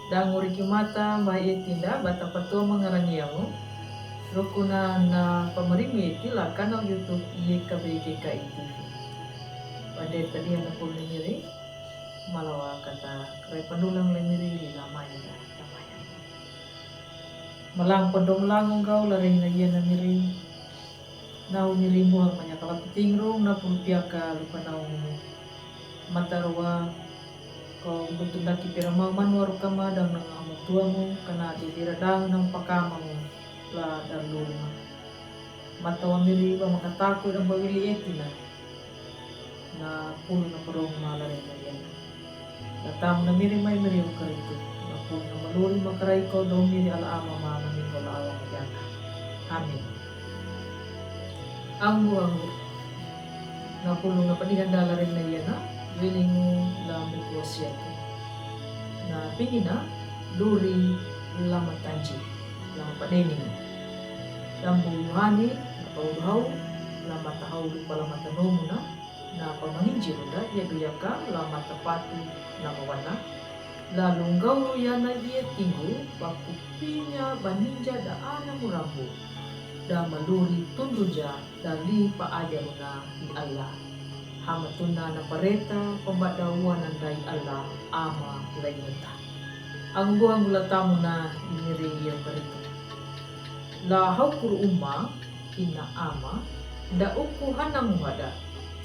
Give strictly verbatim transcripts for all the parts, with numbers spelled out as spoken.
Dang uri kimata mai eti nda bata patua mangarangiangu. Rukuna na pamarimu eti la kanal YouTube Y K B G K I T V. Pada tadi ana pun miri. Malawa kata krai pandulang le miri di lamai nda lamai. Malang pandom lango gau la reina ia na miri. Nau miri muang manya kala puting rung na pulpiaka lupa nau mata rua. Ko butu laki pira mau manua rukama dang nang amu tuamu kana di dira dang nang pakamamu la dan lurima. Mata wa miri ba makataku dang bawili etina. Na pulu na perong mala reina ia. Na tam na miri mai miri ukaritu. Na pulu na maluri makarai ko do miri ala ama ma na mingko la awa mujaka. Amin. Anggu anggu. Na pulu na padihan dala reina ia na wilingu la buku wasiatu. Na pingina luri la matanji la mapadeningu. Lambu Yohane na paudhau la matahau lupa la matanomu na. Na pamanginji ruda ia duyaka la matapatu na mawana. Lalu ngau ia na ia tingu pakupinya baninja da ana murambu. Da maluri tunduja da li pa ajaruna i Allah. Hamatuna na pareta pambadawa na ndai Allah ama lainata. Anggu anggu la tamuna miri ia karitu. La haukuru uma ina ama da uku hanangu hada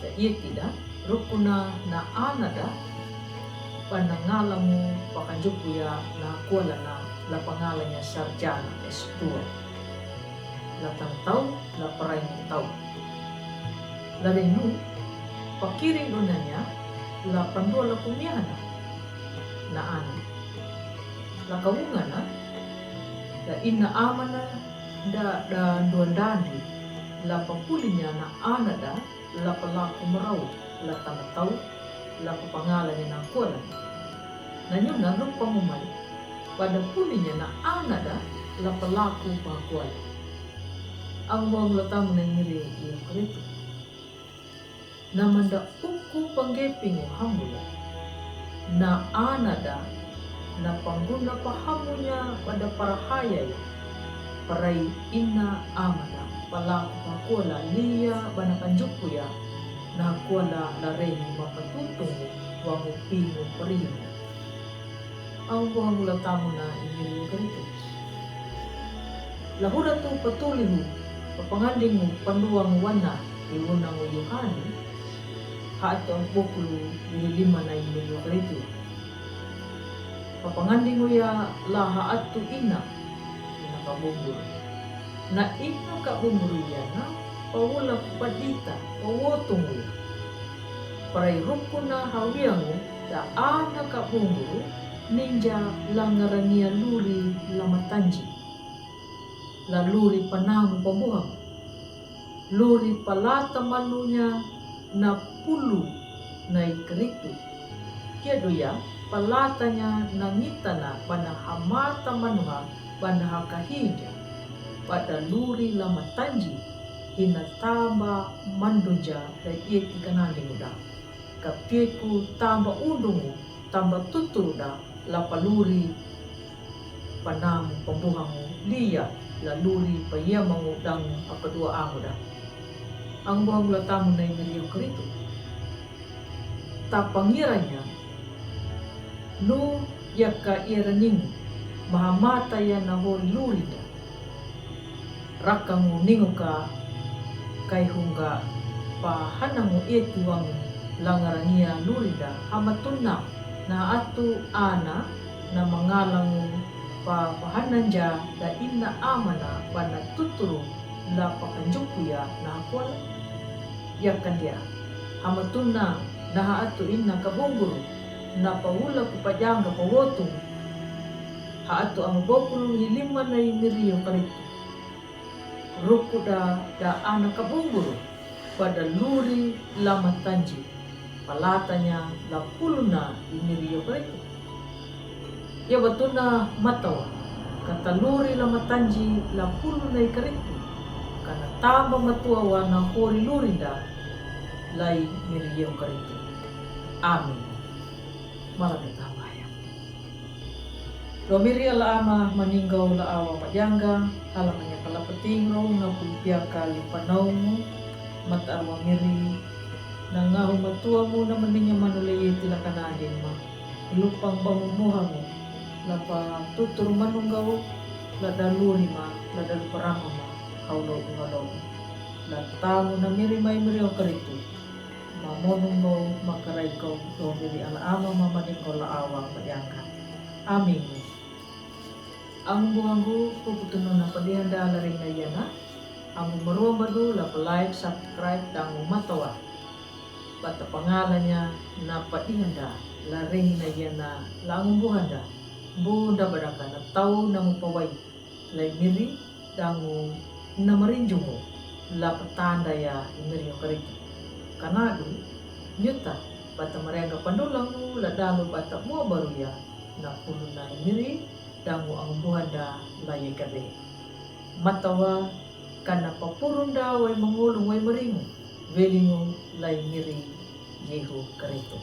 da ieti da rukuna na ana da panangalamu pakanjuku ia na kualana la pangalanya sarjana S dua. La tantau la parai tau. La renu pakiring dunanya la pandua la kumiahana na ana. La kawungana da ina amana da da duandandi la papulinya na ana da la palaku marau la tamatau la papangalanya na kuala. Na nyuna lupa ngumai pada pulinya na ana da la palaku pakuala. Anggu anggu la tamu na miri ia karitu. Na manda uku panggepingu hamula. Na ana da na pangguna pahamunya pada parahaya ia. Parai ina amana palaku pakuala lia bana kanjuku ia. Na kuala la rehi mapatutungu wangu pingu parimu. Anggu anggu la tamuna i miri karitu. La hura tu patulihu papangandingu panduangu wana i wunangu Yohane. Haatu amu bokulu miri lima na i miri karitu. Papangandingu ia la haatu ina ina kabunguru. Na ina kabunguru ia na pawula kupadita pawotungu ia. Parai rukuna hawiangu da ana kabunguru ninja la ngarania luri la matanji. La luri panamu pambuham. Luri palata manunya na pulu na i karitu. Kia duya palatanya na ngitana bana hamata manuha bana hakahinja. Pada luri la matanji hina tamba mandunja da ieti kanandi muda. Kapieku tamba undungu tamba tuturu da la paluri panamu pambuhangu lia la luri payamangu dang pakadua angu da. Anggu anggu la tamu na i miri karitu. Tapangiranya nu yaka ia raningu mahamata ia na hori luri da. Rakangu ninguka kaihunga pahanangu eti wangu la ngarania luri da hamatuna na atu ana na mangalangu pa pahananja da ina amana bana tuturu la pakanjuku ia na hakuala. Ia kandia hamatuna na haatu ina kabunguru na pawula kupajanga pawotu. Haatu amu bokulu i lima na i miri karitu. Rukuda da ana kabunguru pada luri la matanji. Palatanya la puluna i miri karitu. Ia watuna matawa kata luri la matanji la puluna i karitu. Kana tamba matua wana hori luri da la i miri karitu. Amin. Mala da tabaya. Ro miri ala ama maningau la awa majanga, hala manyaka la pating ro na pulpiaka li panau mu, mat arwa miri na ngahu matua mu na maninga manu le yeti la kanadin ma. Lupang bamu muhamu, la pa tutur manungau, la daluri ma, la dalu parama ma, hau lo uha lo. La tamu na miri mai miri o karitu. Ma monungau, ma karaikau, ro miri ala ama ma maningau la awa majanga. Amin. Angu buhangu, puputunu na padihanda la ring na yana. Angu marua badu la pa like, subscribe, dangu matawa. Bata pangalanya na padihanda la ring na yana la angu buhanda. Bunda badaka na tau na mupawai. Lai miri dangu na marinjungu la patanda ya i miri o karitu. Kanadu, nyuta, bata marenga pandulangu la dalu bata mua baru ya na pulu na i miri dangu angu buhanda la ye kade. Matawa kana papurunda wai mangulu wai maringu, velingu lai miri yehu karitu.